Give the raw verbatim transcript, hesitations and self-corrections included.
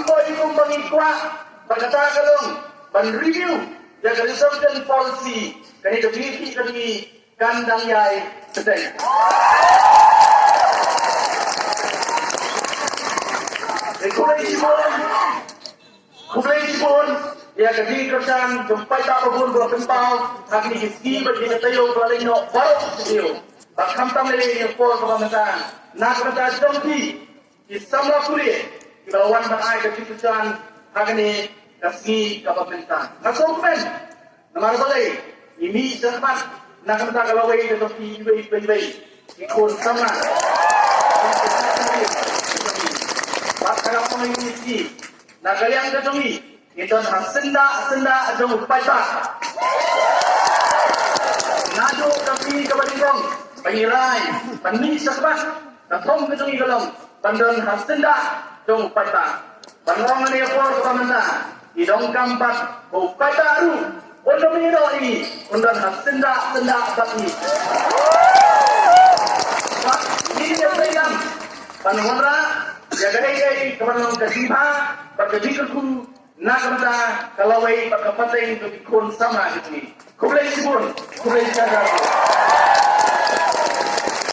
Poi kumba ngi kwah, ba kata ka long ban review ïa ka reservation policy, kane ka jingïakhih ka jong ngi kan dang ïai bteng. Te khublei shibun, khublei shibun ïa ka jingkyrshan jong paidbah ba bun ba pynpaw ha kine ki sngi bad kine ki taïew ba la leit noh baroh ki taïew. Bad khamtam lei ïa ka por kaba mynta na ka bynta jong phi ki samla pulit kiba la wan ban ai ka jingkyrshan ha kane ka sngi kaba mynta. Nga sngewkmen namar balei ngi mih shakhmat na ka bynta ka lawei ka jong phi iwei pa iwei ki khun samla. Bad ka la ong ïa ngi, na ka liang ka jong ngi, ngi don ha syndah syndah jong u paidbah. Naduh ka sngi kaba nyngkong ba ngi rai ban mih shakhmat, ka thong ka jong ngi ka long ban don ha syndah jong u paidbah. Ban ong ha kane ka por kaba mynta, ngi donkam pat ba u paidbah ruh un ym ïehnoh ïa ngi, un don ha syndah syndah bad ngi. Bad ngi ïa trei lang ban wanrah ïa kaei kaei kaba long ka jingbha bad ka jingkyrkhu na ka bynta ka lawei bad ka pateng ka jong ki khun samla ka jong ngi. Khublei shibun, khublei shibun.